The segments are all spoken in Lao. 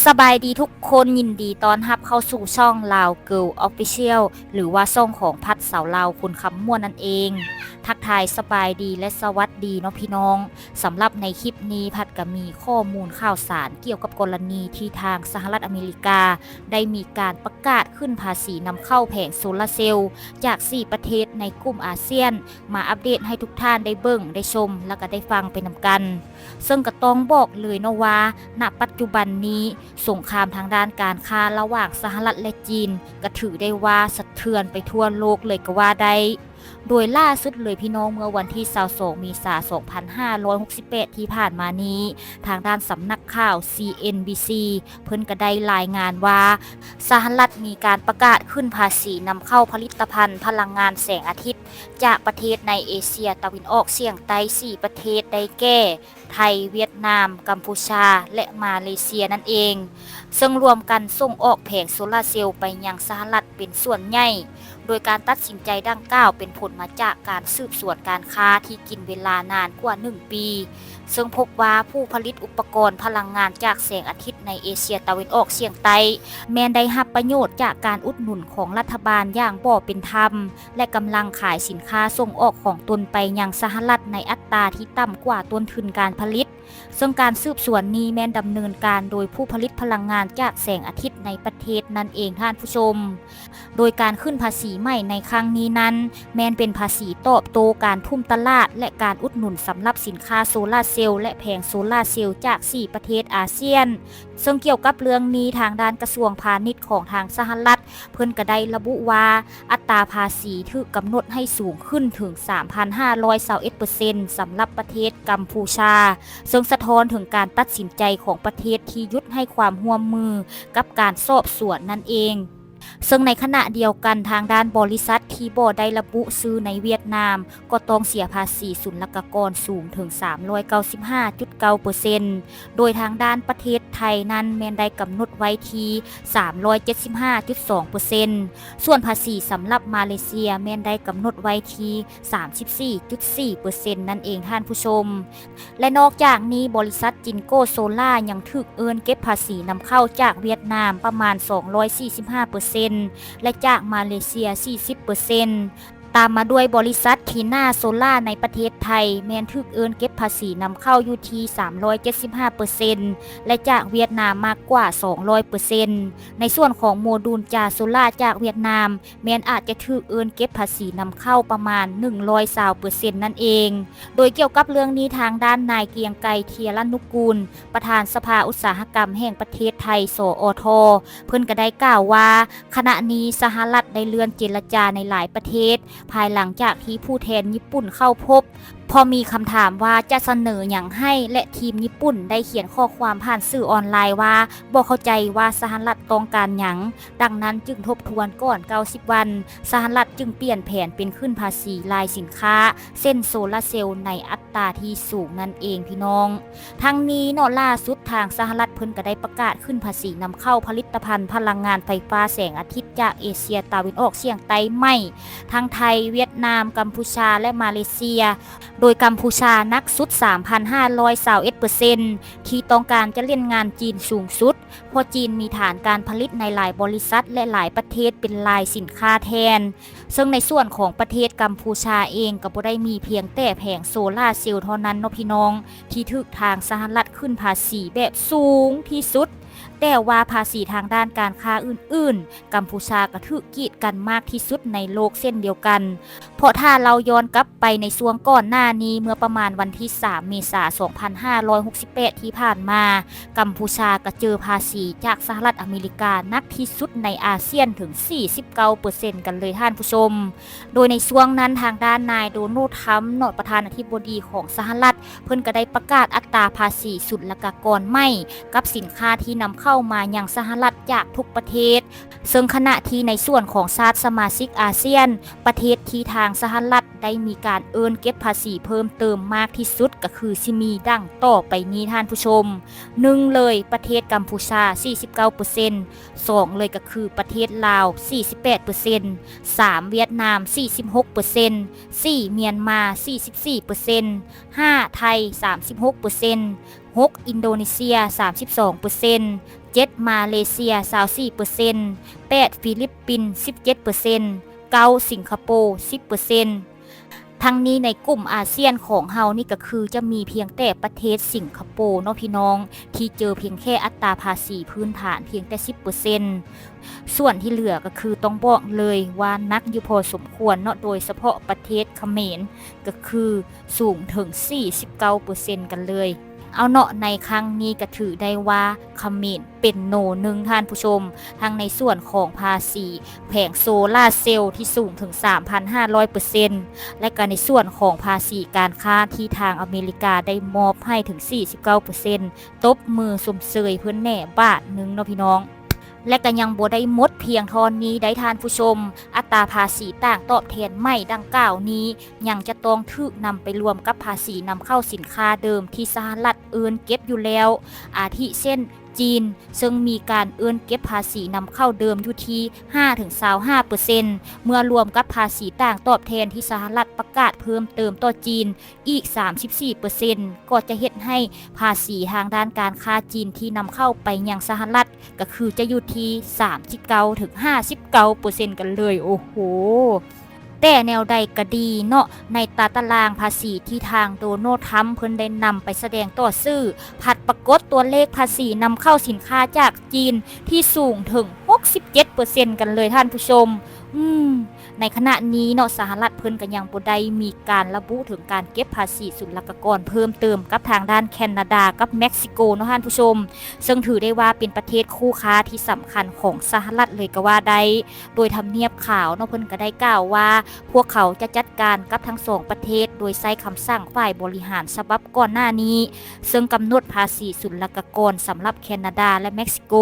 ສະບາຍດີທຸກຄົນ, ຍິນດີຕ້ອນຮັບເຂົ້າສູ່ຊ່ອງ Lao Girl Official ຫຼືວ່າຊ່ອງຂອງພັດສາວລາວຄົນຄຳມ່ວນນັ້ນເອງ. ທັກທາຍສະບາຍດີ ແລະ ສະຫວັດດີເນາະພີ່ນ້ອງ. ສຳລັບໃນຄລິບນີ້ ພັດກະມີຂໍ້ມູນຂ່າວສານກ່ຽວກັບກໍລະນີທີ່ທາງສະຫະລັດອາເມລິກາ ໄດ້ມີການປະກາດຂຶ້ນພາສີນຳເຂົ້າແຜງໂຊລາເຊວຈາກສີ່ປະເທດໃນກຸ່ມອາຊຽນ ມາອັບເດດໃຫ້ທຸກທ່ານໄດ້ເບິ່ງ, ໄດ້ຊົມ ແລະ ກະໄດ້ຟັງໄປນຳກັນ. ເຊິ່ງກະຕ້ອງບອກເລີຍເນາະວ່າ ນະປັດຈຸບັນນີ້ ສົງຄາມທາງດ້ານການຄ້າລະຫວ່າງສະຫະລັດ ແລະ ຈີນ ກະຖືໄດ້ວ່າສະເທືອນໄປທົ່ວໂລກເລີຍກະວ່າໄດ້. ໂດຍລ່າສຸດເລີຍພີ່ນ້ອງ, ເມື່ອວັນທີຊາວສອງ ເມສາ ສອງພັນຫ້າຮ້ອຍຫົກສິບແປດ ທີ່ຜ່ານມານີ້, ທາງດ້ານສຳນັກຂ່າວ ຊີເອັນບີຊີ ເພິ່ນກະໄດ້ລາຍງານວ່າ ສະຫະລັດມີການປະກາດຂຶ້ນພາສີນຳເຂົ້າຜະລິດຕະພັນພະລັງງານແສງອາທິດ ຈາກປະເທດໃນເອເຊຍຕາເວັນອອກສຽງໃຕ້ສີ່ປະເທດ ໄດ້ແກ່ ໄທ, ຫວຽດນາມ, ກຳພູຊາ ແລະ ມາເລເຊຍນັ້ນເອງ, ເຊິ່ງລວມກັນສົ່ງອອກແຜງໂຊລາເຊວໄປຍັງສະຫະລັດເປັນສ່ວນໃຫຍ່. ໂດຍການຕັດສິນໃຈດັ່ງກ່າວເປັນຜົນມາຈາກການສືບສວນການຄ້າທີ່ກິນເວລານານກວ່າໜຶ່ງປີ, ເຊິ່ງພົບວ່າຜູ້ຜະລິດອຸປະກອນພະລັງງານຈາກແສງອາທິດໃນເອເຊຍຕາເວັນອອກສຽງໃຕ້ ແມ່ນໄດ້ຮັບປະໂຫຍດຈາກການອຸດໜູນຂອງລັດຖະບານຢ່າງບໍ່ເປັນທຳ ແລະ ກຳລັງຂາຍສິນຄ້າສົ່ງອອກຂອງຕົນໄປຍັງສະຫະລັດໃນອັດຕາທີ່ຕ່ຳກວ່າຕົ້ນທຶນການຜະລິດ, ເຊິ່ງການສືບສວນນີ້ແມ່ນດຳເນີນການໂດຍຜູ້ຜະລິດພະລັງງານຈາກແສງອາທິດໃນປະເທດນັ້ນເອງທ່ານຜູ້ຊົມ. ໂດຍການຂຶ້ນພາສີໃໝ່ໃນຄັ້ງນີ້ນັ້ນ ແມ່ນເປັນພາສີຕອບໂຕ້ການທຸ່ມຕະຫຼາດ ແລະ ການອຸດໜູນສຳລັບສິນຄ້າໂຊລາເຊວ ແລະ ແຜງໂຊລາເຊວຈາກສີ່ປະເທດອາຊຽນ. ເຊິ່ງກ່ຽວກັບເລື່ອງນີ້ ທາງດ້ານກະຊວງພານິດຂອງທາງສະຫະລັດ ເພິ່ນກະໄດ້ລະບຸວ່າ ອັດຕາພາສີຖືກກຳນົດໃຫ້ສູງຂຶ້ນເຖິງສາມພັນຫ້າຮ້ອຍຊາວເອັດເປີເຊັນ ສຳລັບປະເທດກຳພູຊາ, ເຊິ່ງສະທ້ອນເຖິງການຕັດສິນໃຈຂອງປະເທດທີ່ຢຸດໃຫ້ຄວາມຮ່ວມມືກັບການສອບສວນນັ້ນເອງ. ເຊິ່ງໃນຂະນະດຽວກັນ ທາງດ້ານບໍລິສັດທີ່ບໍ່ໄດ້ລະບຸຊື່ໃນຫວຽດນາມ ກໍຕ້ອງເສຍພາສີສຸນລະກາກອນສູງເຖິງສາມຮ້ອຍເກົ້າສິບຫ້າຈຸດເກົ້າເປີເຊັນ, ໂດຍທາງດ້ານປະເທດໄທນັ້ນແມ່ນໄດ້ກຳນົດໄວ້ທີ່ສາມຮ້ອຍເຈັດສິບຫ້າຈຸດສອງເປີເຊັນ, ສ່ວນພາສີສຳລັບມາເລເຊຍແມ່ນໄດ້ກຳນົດໄວ້ທີ່ສາມສິບສີ່ຈຸດສີ່ເປີເຊັນນັ້ນເອງທ່ານຜູ້ຊົມ. ແລະ ນອກຈາກນີ້ ບໍລິສັດຈິນໂກໂຊລາຍັງຖືກເອີ້ນເກັບພາສີນຳເຂົ້າຈາກຫວຽດນາມປະມານສອງຮ້ອຍສີ່ສິບຫ້າເປີເຊັນ ແລະ ຈາກມາເລເຊຍສີ່ສິບເປີເຊັນ, ຕາມມາດ້ວຍບໍລິສັດທີນາໂຊລາໃນປະເທດໄທ ແມ່ນຖືກເອີ້ນເກັບພາສີນຳເຂົ້າຢູ່ທີ່ສາມຮ້ອຍເຈັດສິບຫ້າເປີເຊັນ ແລະ ຈາກຫວຽດນາມມາກກວ່າສອງຮ້ອຍເປີເຊັນ. ໃນສ່ວນຂອງໂມດູນຈາໂຊລາຈາກຫວຽດນາມ ແມ່ນອາດຈະຖືກເອີ້ນເກັບພາສີນຳເຂົ້າປະມານໜຶ່ງຮ້ອຍຊາວເປີເຊັນນັ້ນເອງ. ໂດຍກ່ຽວກັບເລື່ອງນີ້ ທາງດ້ານນາຍ ກຽງໄກ ເທຍລະນຸກູນ ປະທານສະພາອຸດສາຫະກຳແຫ່ງປະເທດໄທ ສອທ ເພິ່ນກະໄດ້ກ່າວວ່າ ຂະນະນີ້ສະຫະລັດໄດ້ເລື່ອນເຈລະຈາໃນຫຼາຍປະເທດ ພາຍຫຼັງຈາກທີ່ຜູ້ແທນຍີ່ປຸ່ນເຂົ້າພົບ ເພາະມີຄຳຖາມວ່າຈະສະເໜີຫຍັງໃຫ້ ແລະ ທີມຍີ່ປຸ່ນໄດ້ຂຽນຂໍ້ຄວາມຜ່ານສື່ອອນລາຍວ່າ ບໍ່ເຂົ້າໃຈວ່າສະຫະລັດຕ້ອງການຫຍັງ, ດັ່ງນັ້ນຈຶ່ງທົບທວນກ່ອນເກົ້າສິບວັນ, ສະຫະລັດຈຶ່ງປ່ຽນແຜນເປັນຂຶ້ນພາສີລາຍສິນຄ້າ ເຊັ່ນ ໂຊລາເຊວໃນອັດຕາທີ່ສູງນັ້ນເອງພີ່ນ້ອງ. ທັງນີ້ເນາະ ລ່າສຸດທາງສະຫະລັດເພິ່ນກະໄດ້ປະກາດຂຶ້ນພາສີນຳເຂົ້າຜະລິດຕະພັນພະລັງງານໄຟຟ້າແສງອາທິດຈາກເອເຊຍຕາເວັນອອກສຽງໃຕ້ໃໝ່ ທັງໄທ, ຫວຽດນາມ, ກຳພູຊາ ແລະ ມາເລເຊຍ, ໂດຍກຳພູຊາໜັກສຸດສາມພັນຫ້າຮ້ອຍຊາວເອັດເປີເຊັນ ທີ່ຕ້ອງການຈະຫຼິ້ນງານຈີນສູງສຸດ ເພາະຈີນມີຖານການຜະລິດໃນຫຼາຍບໍລິສັດ ແລະ ຫຼາຍປະເທດເປັນລາຍສິນຄ້າແທນ. ເຊິ່ງໃນສ່ວນຂອງປະເທດກຳພູຊາເອງ ກໍບໍ່ໄດ້ມີພຽງແຕ່ແຜງໂຊລາເຊວເທົ່ານັ້ນເນາະພີ່ນ້ອງ ທີ່ຖືກທາງສະຫະລັດຂຶ້ນພາສີແບບສູງທີ່ສຸດ, ແຕ່ວ່າພາສີທາງດ້ານການຄ້າອື່ນໆ ກຳພູຊາກໍຖືກກີດກັນມາກທີ່ສຸດໃນໂລກເຊັ່ນດຽວກັນ. ເພາະຖ້າເລົ່າຍ້ອນກັບໄປໃນຊ່ວງກ່ອນໜ້ານີ້ ເມື່ອປະມານວັນທີສາມ ເມສາ ສອງພັນຫ້າຮ້ອຍຫົກສິບແປດ ທີ່ຜ່ານມາ, ກຳພູຊາກະເຈີພາສີຈາກສະຫະລັດອາເມລິກາໜັກທີ່ສຸດໃນອາຊຽນເຖິງສີ່ສິບເກົ້າເປີເຊັນກັນເລີຍທ່ານຜູ້ຊົມ. ໂດຍໃນຊ່ວງນັ້ນ ທາງດ້ານນາຍ ໂດນັລ ທຣຳ ເນາະ ປະທານາທິບໍດີຂອງສະຫະລັດ ເພິ່ນກະໄດ້ປະກາດອັດຕາພາສີສຸນລະກາກອນໃໝ່ກັບສິນຄ້າທີ່ນຳເຂົ້າມາຍັງສະຫະລັດຈາກທຸກປະເທດ, ເຊິ່ງຂະນະທີ່ໃນສ່ວນຂອງຊາດສະມາຊິກອາຊຽນ, ປະເທດທີ່ທາງສະຫະລັດໄດ້ມີການເອີ້ນເກັບພາສີເພີ່ມເຕີມມາກທີ່ສຸດ ກະຄືຊິມີດັ່ງຕໍ່ໄປນີ້ທ່ານຜູ້ຊົມ. ໜຶ່ງເລີຍ ປະເທດກຳພູຊາ ສີ່ສິບເກົ້າເປີເຊັນ, ສອງເລີຍກະຄືປະເທດລາວ ສີ່ສິບແປດເປີເຊັນ, ສາມ ຫວຽດນາມ ສີ່ສິບຫົກເປີເຊັນ, ສີ່ ມຽນມາ ສີ່ສິບສີ່ເປີເຊັນ, ຫ້າ ໄທ ສາມສິບຫົກເປີເຊັນ, ຫົກ ອິນໂດເນເຊຍ ສາມສິບສອງເປີເຊັນ, ເຈັດ ມາເລເຊຍ ຊາວສີ່ເປີເຊັນ, ແປດ ຟີລິບປິນ ສິບເຈັດເປີເຊັນ, ເກົ້າ ສິງກະໂປ ສິບເປີເຊັນ. ທັງນີ້ໃນກຸ່ມອາຊຽນຂອງເຮົານີ້ກໍຄືຈະມີພຽງແຕ່ປະເທດສິງກະໂປເນາະພີ່ນ້ອງ ທີ່ເຈີພຽງແຄ່ອັດຕາພາສີພື້ນຖານພຽງແຕ່ສິບເປີເຊັນ. ສ່ວນທີ່ເຫຼືອກໍຄືຕ້ອງບອກເລີຍວ່າໜັກຢູ່ພໍສົມຄວນເນາະ, ໂດຍສະເພາະປະເທດຂະເໝນ ກໍຄືສູງເຖິງສີ່ສິບເກົ້າເປີເຊັນກັນເລີຍ. ເອົາເນາະ ໃນຄັ້ງນີ້ກໍຖືໄດ້ວ່າຂະເໝນເປັນໂນໜຶ່ງທ່ານຜູ້ຊົມ, ທັງໃນສ່ວນຂອງພາສີແຜງໂຊລາເຊວທີ່ສູງເຖິງສາມພັນຫ້າຮ້ອຍເປີເຊັນ ແລະກໍໃນສ່ວນຂອງພາສີການຄ້າທີ່ທາງອາເມລິກາໄດ້ມອບໃຫ້ເຖິງສີ່ສິບເກົ້າເປີເຊັນ. ຕົບມືຊົມເຊີຍເພິ່ນແດ່ບາດໜຶ່ງເນາະພີ່ນ້ອງ. ແລະກໍຍັງບໍ່ໄດ້ໝົດພຽງເທົ່ານີ້ໄດ໋ທ່ານຜູ້ຊົມ, ອັດຕາພາສີຕ່າງຕອບແທນໃໝ່ດັ່ງກ່າວນີ້ ຍັງຈະຕ້ອງຖືກນຳໄປລວມກັບພາສີນຳເຂົ້າສິນຄ້າເດີມທີ່ສະຫະລັດເອີ້ນເກັບຢູ່ແລ້ວ, ອາທິເຊັ່ນ ຈີນ ເຊິ່ງມີການເອີ້ນເກັບພາສີນຳເຂົ້າເດີມຢູ່ທີ່ຫ້າເຖິງຊາວຫ້າເປີເຊັນ ເມື່ອລວມກັບພາສີຕ່າງຕອບແທນທີ່ສະຫະລັດປະກາດເພີ່ມເຕີມຕໍ່ຈີນ ອີກສາມສິບສີ່ເປີເຊັນ ກໍຈະເຮັດໃຫ້ພາສີທາງດ້ານການຄ້າຈີນທີ່ນຳເຂົ້າໄປຍັງສະຫະລັດ ກໍຄືຈະຢູ່ທີ່ສາມສິບເກົ້າເຖິງຫ້າສິບເກົ້າເປີເຊັນກັນເລີຍ. ໂອ້ໂຫ ແຕ່ແນວໃດກໍດີເນາະ, ໃນຕາຕະລາງພາສີທີ່ທາງໂດນັລ ທຣຳ ເພິ່ນໄດ້ນຳໄປສະແດງຕໍ່ສື່ ພັດປາກົດຕົວເລກພາສີນຳເຂົ້າສິນຄ້າຈາກຈີນທີ່ສູງເຖິງຫົກສິບເຈັດເປີເຊັນກັນເລີຍທ່ານຜູ້ຊົມ. ອືມ ໃນຂະນະນີ້ເນາະ ສະຫະລັດເພິ່ນກໍຍັງບໍ່ໄດ້ມີການລະບຸເຖິງການເກັບພາສີສຸລະກາກອນເພີ່ມເຕີມກັບທາງດ້ານແຄນາດາກັບເມັກຊິໂກເນາະທ່ານຜູ້ຊົມ, ເຊິ່ງຖືໄດ້ວ່າເປັນປະເທດຄູ່ຄ້າທີ່ສຳຄັນຂອງສະຫະລັດເລີຍກໍວ່າໄດ້. ໂດຍທຳນຽບຂາວເນາະ ເພິ່ນກໍໄດ້ກ່າວວ່າ ພວກເຂົາຈະຈັດການກັບທັງສອງປະເທດໂດຍໃຊ້ຄຳສັ່ງຝ່າຍບໍລິຫານສະບັບກ່ອນໜ້ານີ້ ເຊິ່ງກຳນົດພາສີສຸລະກາກອນສຳລັບແຄນາດາ ແລະ ເມັກຊິໂກ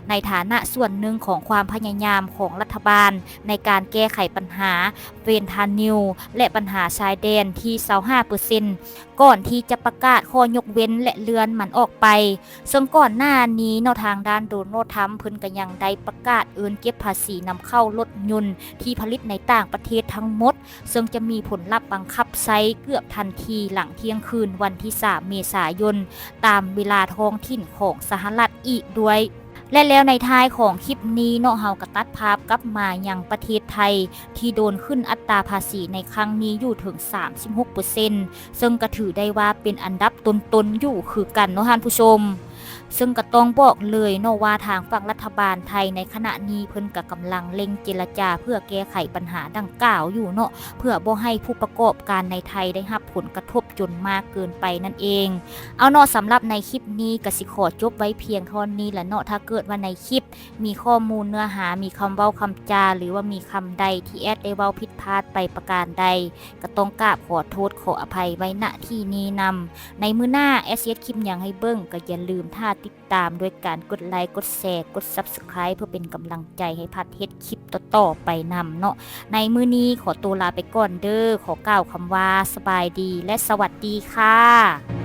ໃນຖານະສ່ວນໜຶ່ງຂອງຄວາມພະຍາຍາມຂອງລັດຖະບານ ໃນການແກ້ໄຂບັນຫາເຟນທານິວ ແລະ ບັນຫາຊາຍແດນທີ່ຊາວຫ້າເປີເຊັນ ກ່ອນທີ່ຈະປະກາດຂໍ້ຍົກເວັ້ນ ແລະ ເລື່ອນມັນອອກໄປ. ເຊິ່ງກ່ອນໜ້ານີ້ເນາະ ທາງດ້ານໂດນັລ ທຣຳ ເພິ່ນກໍຍັງໄດ້ປະກາດເອີ້ນເກັບພາສີນຳເຂົ້າລົດຍົນທີ່ຜະລິດໃນຕ່າງປະເທດທັງໝົດ, ເຊິ່ງຈະມີຜົນລັບບັງຄັບໃຊ້ເກືອບທັນທີຫຼັງທ່ຽງຄືນວັນທີສາມເມສາຍົນ ຕາມເວລາທ້ອງຖິ່ນຂອງສະຫະລັດອີກດ້ວຍ. ແລະ ແລ້ວໃນທ້າຍຂອງຄລິບນີ້ເນາະ ເຮົາກໍຕັດພາບກັບມາຍັງປະເທດໄທ ທີ່ໂດນຂຶ້ນອັດຕາພາສີໃນຄັ້ງນີ້ຢູ່ເຖິງສາມສິບຫົກເປີເຊັນ ເຊິ່ງກໍຖືໄດ້ວ່າເປັນອັນດັບຕົ້ນໆຢູ່ຄືກັນເນາະທ່ານຜູ້ຊົມ. ເຊິ່ງກໍຕ້ອງບອກເລີຍເນາະວ່າ ທາງຝັ່ງລັດຖະບານໄທໃນຂະນະນີ້ ເພິ່ນກໍກຳລັງເລັ່ງເຈລະຈາເພື່ອແກ້ໄຂບັນຫາດັ່ງກ່າວຢູ່ເນາະ ເພື່ອບໍ່ໃຫ້ຜູ້ປະກອບການໃນໄທໄດ້ຮັບຜົນກະທົບຈົນມາກເກີນໄປນັ້ນເອງ. ເອົາເນາະ ສຳລັບໃນຄລິບນີ້ກໍຊິຂໍຈົບໄວ້ພຽງເທົ່ານີ້ລະເນາະ. ຖ້າເກີດວ່າໃນຄລິບ ມີຂໍ້ມູນເນື້ອຫາ ມີຄຳເວົ້າຄຳຈາ ຫຼືວ່າມີຄຳໃດທີ່ແອດໄດ້ເວົ້າຜິດພາດໄປປະການໃດ ກໍຕ້ອງກາບຂໍໂທດຂໍອະໄພໄວ້ ນະ ທີ່ນີ້ນຳ. ໃນມື້ໜ້າແອດຊິເຮັດຄລິບຫຍັງໃຫ້ເບິ່ງ ກໍຢ່າລືມຖ້າຕິດຕາມດ້ວຍການກົດໄລ ກົດແຊ ກົດ Subscribe ເພື່ອເປັນກຳລັງໃຈໃຫ້ພັດເຮັດຄລິບຕໍ່ໆໄປນຳເນາະ. ໃນມື້ນີ້ຂໍໂຕລາໄປກ່ອນເດີ້. ຂໍກ່າວຄຳວ່າສະບາຍດີ ແລະ ສະຫວັດດີຄ່ະ.